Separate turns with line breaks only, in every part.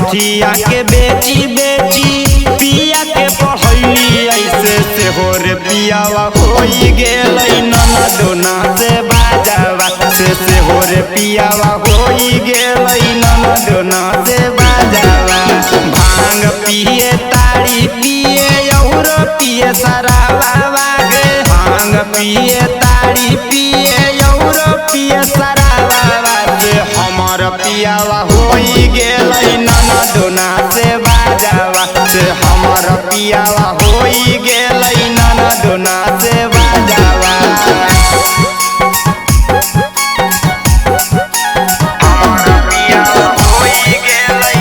नथिया के बेची बेची पिया के पढ़ैली ऐसे से हो रे पियावा होई गेलै ननदोना से बाजावा से हो रे पियावा होई गेलै ननदोना से बाजावा। भांग पिए ताड़ी पिए और पिए शराबा गे, भांग पिए ताड़ी पिए और पिए शराबा से हमर पियावा होई गेलै ननदोना से बाजावा से हमर पियावा होई गेलै ननदोना से बाजावा।
हमर पियावा होई गेलै,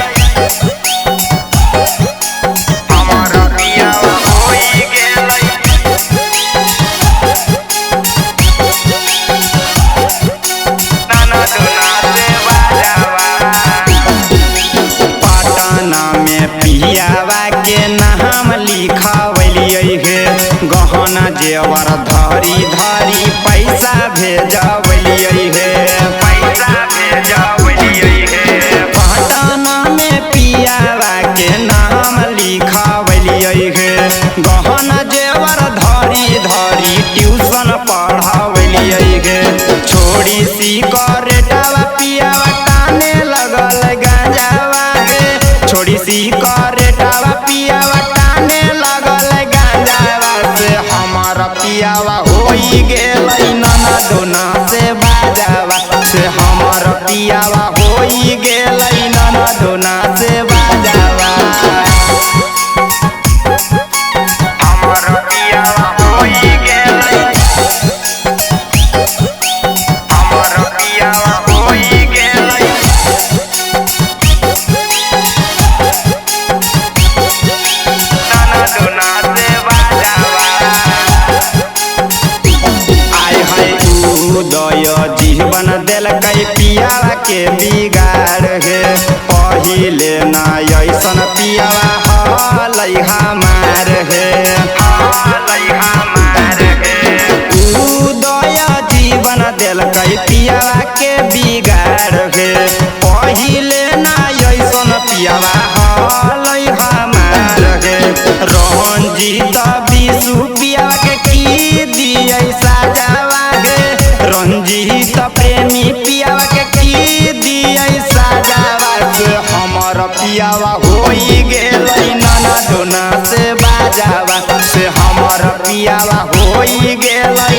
हमर पियावा होई गेलै। ननदोना से बाजावा।
पटना में पियावा के नाम लिखवलियै हे, गहना जेवर धरी धरी पैसा भेजवलियै हे,
पैसा भेजवलियै हे।
पटना में पियावा के नाम लिखवलियै हे, गहना जेवर धरी धरी ट्यूशन पढ़वलियै हे। छोड़ी सिगरेटवा पियावा टाने लगल गांजावा हे, छोड़ी सिगरेटवा पियावा टाने लगल गांजावा से हमर पियावा होई गेलै ननदोना से बाजावा से हमर पियावा होई गेलै ननदोना से बाजावा।
हमर पियावा होई गेलै, हमर पियावा होई गेलै। ननदोना से बाजावा।
आय हाय उदय जीवन देलकै पियावा के बिगाड़ हे, पहिले ना ऐसन पियावा हलै हमार हे,
हालै हमार हे।
उदय जीवन देलकै पियावा के बिगाड़ हे, पहिले ना ऐसन पियावा हलै हमार हे। रंजीत विशु पियावा के की दियै साजावा हे, रंजीत प्रेमी पियावा के की दियै साजावा से हमर पियावा होई गेलै ननदोना से बाजावा से हमर पियावा होई गेलै